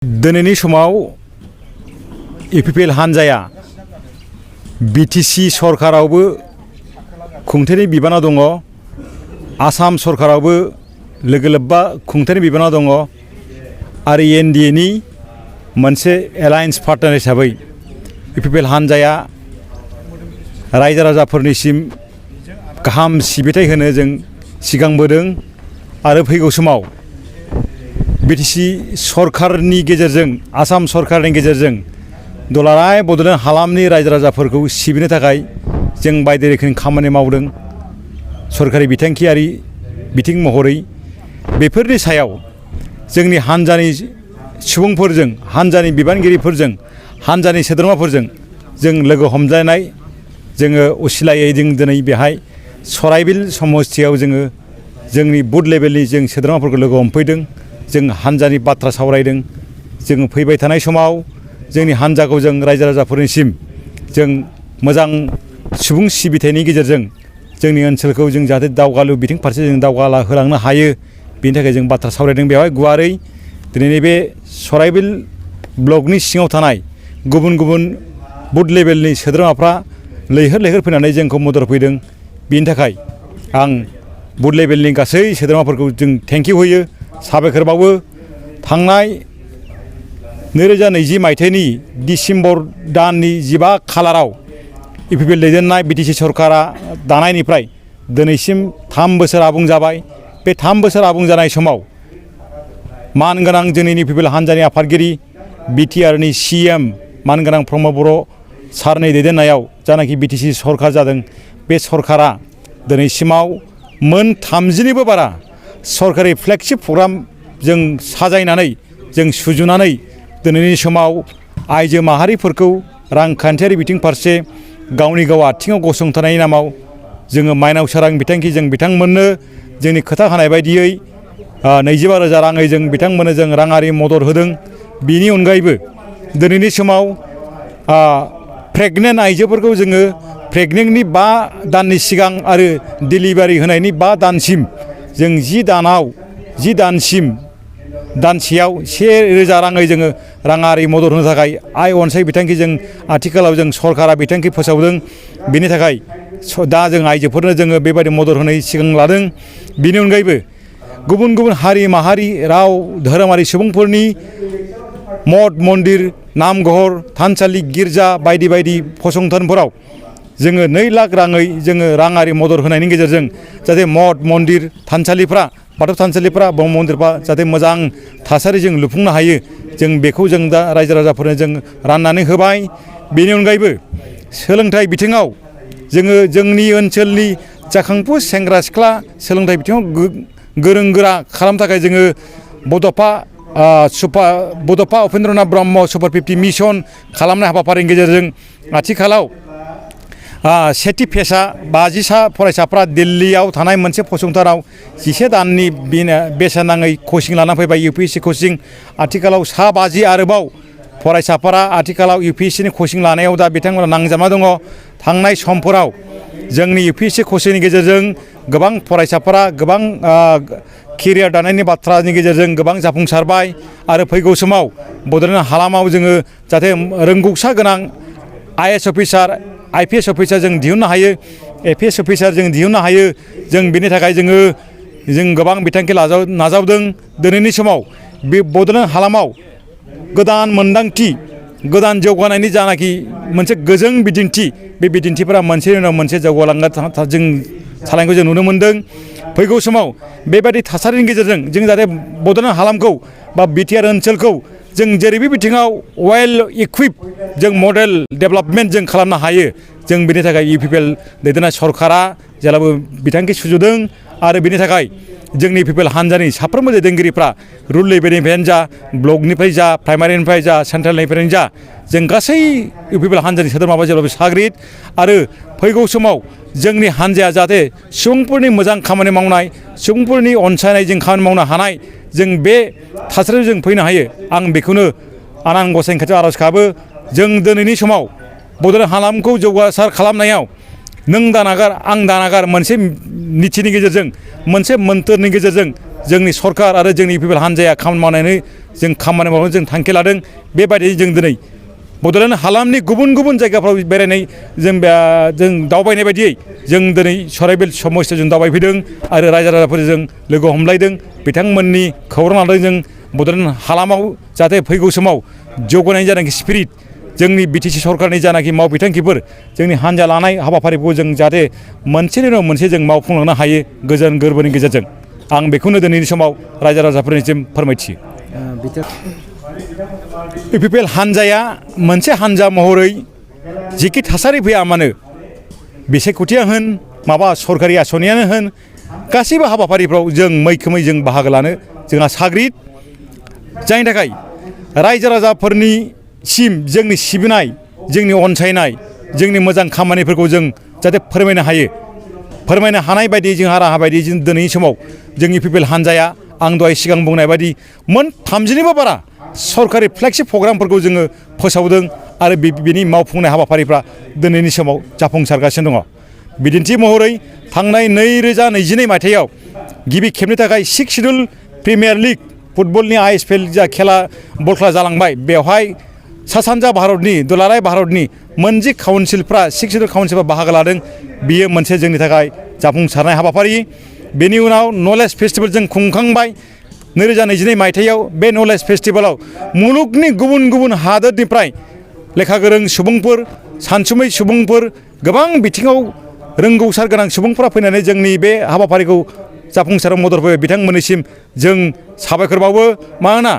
दिनैनि समाव इउपिपिएल हानजाया बिटिसि सरकारावबो खुंथायनि बिबाना दङ, आसाम सरकारावबो लोगो लोब्बा खुंथायनि बिबाना दङ आरो एनडिएनि मोनसे एलायन्स पार्टनार हिसाबै इउपिपिएल हानजाया रायजो राजाफोरनिसिम गाहाम सिबिथाय होनो जों सिगांबोदों आरो फैगौ समाव बिटिसि सरकारनि गेजेरजों आसाम सरकारनि गेजेरजों दुलाराय बड'लेण्ड हालामनि रायजो राजाफोरखौ सिबिनो थाखाय जों बायदि रोखोमनि खामानि मावदों। सरकारि बिथांखियारि बिथिं महरै बेफोरनि सायाव जोंनि हानजानि सुबुंफोरजों, हानजानि बिबानगिरिफोरजों, हानजानि सोद्रोमाफोरजों जों लोगो हमज्लायनाय जोङो असिलायै जों दिनै बेहाय सराइबिल समस्थियाव जोङो जोंनि बुथ लेभेलनि जों सोद्रोमाफोरखौ लोगो हमफैदों। जों हानजानि बाथ्रा सावरायदों। जों फैबाय थानाय समाव जोंनि हानजाखौ जों रायजो राजाफोरनिसिम जों मोजां सुबुं सिबिथायनि गेजेरजों जोंनि ओनसोलखौ जों जाहाथे दावगालु बिथिं फारसे जों दावगाला होलांनो हायो, बेनि थाखाय जों बाथ्रा सावरायदों। बेवहाय गुवारै दिनैनि बे सराइबिल ब्लकनि सिङाव थानाय गुबुन गुबुन बुथ लेभेलनि सोद्रोमाफ्रा लैहोर लैहोर फैनानै जोंखौ मदद होफैदों। बेनि थाखाय आं बुथ लेभेलनि गासै सोद्रोमाफोरखौ जों थेंकिउ होयो, साबायखर बावो। थांनाय 2020 मायथाइनि डिसेम्बर दाननि 15 खालाराव इउपिपिएल दैदेननाय बिटिसि सरकारा दानायनिफ्राय दिनैसिम 3 बोसोर आबुं जाबाय। बे 3 बोसोर आबुं जानाय समाव मानगोनां जोंनि इउपिपिएल हानजानि आफादगिरि बिटिआरनि सिएम मानगोनां प्रमद बर' सारनि दैदेननायाव जानाखि बिटिसि सरकार जादों, बे सरकारा दिनैसिमाव मोन 30निबो बारा सरकारि फ्लेगशिप प्रग्राम जों साजायनानै जों सुजुनानै दिनैनि समाव आइजो माहारिफोरखौ रांखान्थियारि बिथिं फारसे गावनि गाव आथिङाव गसंथानायनि नामाव जोङो माइनाव सोरां बिथांखि जों बिथांमोननो जोंनि खोथा होनाय बायदियै 25,000 राङै जों बिथांमोननो जों राङारि मदद होदों। बिनि अनगायैबो दिनैनि समाव प्रेगनेन्ट आइजोफोरखौ जोङो प्रेगनेन्टनि 5 दाननि सिगां आरो डिलिभारि होनायनि 5 दानसिम जों 10 दानसिम दानसेयाव 1,000 राङै जोङो राङारि मदद होनो थाखाय आइ अनसाय बिथांखि जों आथिखालाव जों सरकारा बिथांखि फोसावदों। बेनि थाखाय दा जों आइजोफोरनो जोङो बेबायदि मदद होनाय सिगां लादों। बेनि अनगायैबो गुबुन गुबुन हारि माहारि राव धोरोमारि सुबुंफोरनि मठ मन्दिर नामघर थानसालि गिर्जा बायदि बायदि फसंथानफोराव जोङो 2 लाख राङै जोङो राङारि मदद होनायनि गेजेरजों जाहाथे मठ मन्दिर थानसालिफ्रा बाथौ थानसालिफ्रा ब्रह्म मन्दिरफ्रा जाहाथे मोजां थासारि जों लुफुंनो हायो, जों बेखौ जों दा रायजो राजाफोरनो जों राननानै होबाय। बेनि अनगायैबो सोलोंथाइ बिथिङाव जोङो जोंनि ओनसोलनि जाखांफु सेंग्रा सिख्ला सोलोंथाइ बिथिङाव गोरों गोरा खालामनो थाखाय जोङो बड'फा उपेन्द्रनाथ ब्रह्म सुपार 50 मिसन खालामनाय हाबाफारिनि गेजेरजों आथिखालाव सेथि फेसआ 50सा फरायसाफ्रा दिल्लीयाव थानाय मोनसे फसंथानाव 11 दाननि बेसेन नाङै कचिं लाना फैबाय, इउपिएससि कचिं। आथिखालाव 50 आरोबाव फरायसाफोरा आथिखालाव इउपिएससिनि कचिं लानायाव दा बिथांमोना नांजाबना दङ। थांनाय समफोराव जोंनि इउपिएससि कचिंनि गेजेरजों गोबां फरायसाफोरा गोबां केरियार दानायनि बाथ्रानि गेजेरजों गोबां जाफुंसारबाय आरो फैगौ समाव बड'लेण्ड हालामाव जोङो जाहाथे रोंगौसा गोनां आइएएस अफिसार आइपिएस अफिसार जों दिहुननो हायो, एपिएस अफिसार जों दिहुननो हायो। जों बेनि थाखाय जों गोबां बिथांखि नाजावदों। दिनैनि समाव बे बड'लेण्ड हालामाव गोदान मोन्दांथि, गोदान जौगानायनि जानाखि मोनसे गोजों बिदिन्थि, बे बिदिन्थिफोरा मोनसेनि उनाव मोनसे जौगालांगासिनो जों सालायनायखौ जों नुनो मोन्दों। फैगौ समाव बेबायदि थासारिनि गेजेरजों जों जाहाथे बड'लेण्ड हालामखौ बा बिटिआर ओनसोलखौ जों जेरैबो बिथिङाव वेल इक्विप जों मडेल डेभेलपमेन्ट जों खालामनो हायो, जों बेनि थाखाय इउपिपिएल दैदेननाय सरकारा जेब्लाबो बिथांखि सुजुदों। आरो बेनि थाखाय जोंनि इउपिपिएल हानजानि साफ्रोमबो दैदेनगिरिफ्रा रुल लेभेलनिफ्रायनो जा, ब्लकनिफ्राय जा, प्राइमारिनिफ्राय जा, सेन्ट्रेलनिफ्रायनो जा, जों गासै इउपिपिएल हानजानि सोद्रोमाफोरा जेब्लाबो साग्रिद। आरो फैगौ समाव जोंनि हानजाया जाहाथे सुबुंफोरनि मोजां खामानि मावनाय, सुबुंफोरनि अनसायनायजों खामानि मावनो हानाय, जों बे थासारियाव जों फैनो हायो। आं बेखौनो आनान गसाइनि खाथियाव आर'ज गाबो। जों दिनैनि समाव बड'लेण्ड हालामखौ जौगासार खालामनायाव नों दानागार आं दानागार मोनसे नीतिनि गेजेरजों मोनसे मोन्थोरनि गेजेरजों जोंनि सरकार आरो जोंनि पिपल हान्जाया खामानि मावनो जों थांखि लादों बेबायदिनो जों दिनै बड'लेण्ड हालामनि गुबुन गुबुन जायगाफ्राव बेरायनाय जों दावबायनाय बायदियै जों दिनै सराइबिल समस्तियाव जों दावबायफैदों आरो रायजो राजाफोरजों लोगो हमलायदों बिथांमोननि खौरां लादों जों बड'लेण्ड हालामाव जाहाथे फैगौ समाव जौगानायनि जानाखि स्पिरिट जोंनि बिटिसि सरकारनि जानाखि मावबिथांखिफोर जोंनि हान्जा लानाय हाबाफारिखौ जों जाहाथे मोनसेनि उनाव मोनसे जों मावफुंलांनो हायो गोजोन गोरबोनि गेजेरजों आं बेखौनो दिनैनि समाव रायजो राजाफोरनिसिम फोरमायथियो पिपिएल हान्जाया मोनसे हान्जा महरै जिखि थासारि फैया मानो बिसायख'थिया होन माबा सरकारि आसनियानो होन गासैबो हाबाफारिफ्राव जों मैखोमै जों बाहागो लानो जोंहा साग्रिद जायनि थाखाय रायजो राजाफोरनिसिम जोंनि सिबिनाय जोंनि अनसायनाय जोंनि मोजां खामानिफोरखौ जों जाहाथे फोरमायनो हानाय बायदि जोंहा राहा बायदि जों दिनैनि समाव जोंनि पिपिएल हान्जाया आं दहाय सिगां बुंनाय बायदि मोन 30निबो बारा सरकारि फ्लेगशिप प्रग्रामफोरखौ जोङो फोसावदों आरो बिनि मावफुंनाय हाबाफारिफ्रा दिनैनि समाव जाफुंसारगासिनो दङ बिदिन्थि महरै थांनाय 2022 मायथाइयाव गिबि खेबनि थाखाय 6 शिड्युल प्रिमियार लिग फुटबलनि ISPL जा बल खेला जालांबाय बेवहाय सा सानजा भारतनि दुलाराय भारतनि मोनजि काउन्सिलफ्रा 6 शिड्युल काउन्सिलफ्रा बाहागो लादों बियो मोनसे जोंनि थाखाय जाफुंसारनाय हाबाफारि बेनि उनाव नलेज फेस्टिभेल जों खुंखांबाय 2022 मायथाइयाव बे नलेज फेस्टिभेलाव मुलुगनि गुबुन गुबुन हादोरनिफ्राय लेखा गोरों सुबुंफोर सानसुमै सुबुंफोर गोबां बिथिङाव रोंगौसार गोनां सुबुंफोरा फैनानै जोंनि बे हाबाफारिखौ जाफुंसाराव मदद होयो बिथांमोननिसिम जों साबायखर बावो मानोना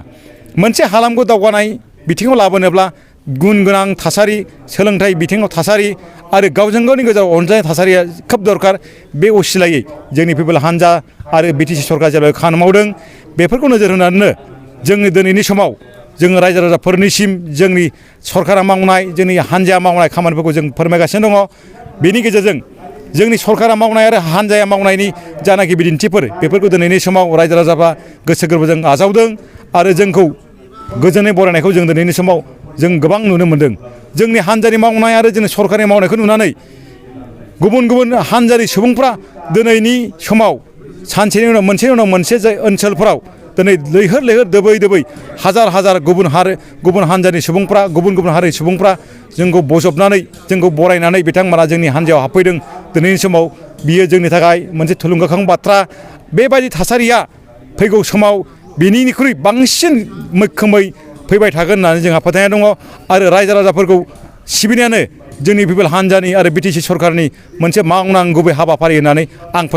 मोनसे हालामखौ दावगानाय बिथिङाव लाबोनोब्ला गुन गोनां थासारि सोलोंथाइ बिथिङाव थासारि आरो गावजों गावनि गेजेराव अनज्लायनाय थासारिया खोब दरकार बे असिलायै जोंनि पिपल हान्जा आरो बिटिसि सरकार जेब्ला खामानि मावदों बेफोरखौ नोजोर होनानैनो जोंनि दिनैनि समाव जोङो रायजो राजाफोरनिसिम जोंनि सरकारा मावनाय जोंनि हान्जाया मावनाय खामानिफोरखौ जों फोरमायगासिनो दङ बेनि गेजेरजों जोंनि सरकारा मावनाय आरो हान्जाया मावनायनि जानाखि बिदिन्थिफोर बेफोरखौ दिनैनि समाव रायजो राजाफ्रा गोसो गोरबोजों आजावदों आरो जोंखौ गोजोनै बरायनायखौ जों दिनैनि समाव जों गोबां नुनो मोन्दों जोंनि हान्जानि मावनाय आरो जोंनि सरकारनि मावनायखौ नुनानै गुबुन गुबुन हान्जानि सुबुंफ्रा दिनैनि समाव सानसेनि उनाव मोनसे ओनसोलफोराव दिनै लैहोर दोबै हाजार गुबुन हान्जानि सुबुंफ्रा गुबुन हारिनि सुबुंफ्रा जोंखौ बजबनानै जोंखौ बरायनानै बिथांमोना जोंनि हान्जायाव हाबफैदों दिनैनि समाव बियो जोंनि थाखाय मोनसे थुलुंगाखां बाथ्रा बेबायदि थासारिया फैगौ समाव बिनिख्रुइ बांसिन मैखोमै फैबाय थागोन होननानै जोंहा फोथायनाय दङ आरो रायजो राजाफोरखौ सिबिनायानो जोंनि पिपल हान्जानि आरो बिटिसि सरकारनि मोनसे मावनांगौ हाबाफारि होननानै आं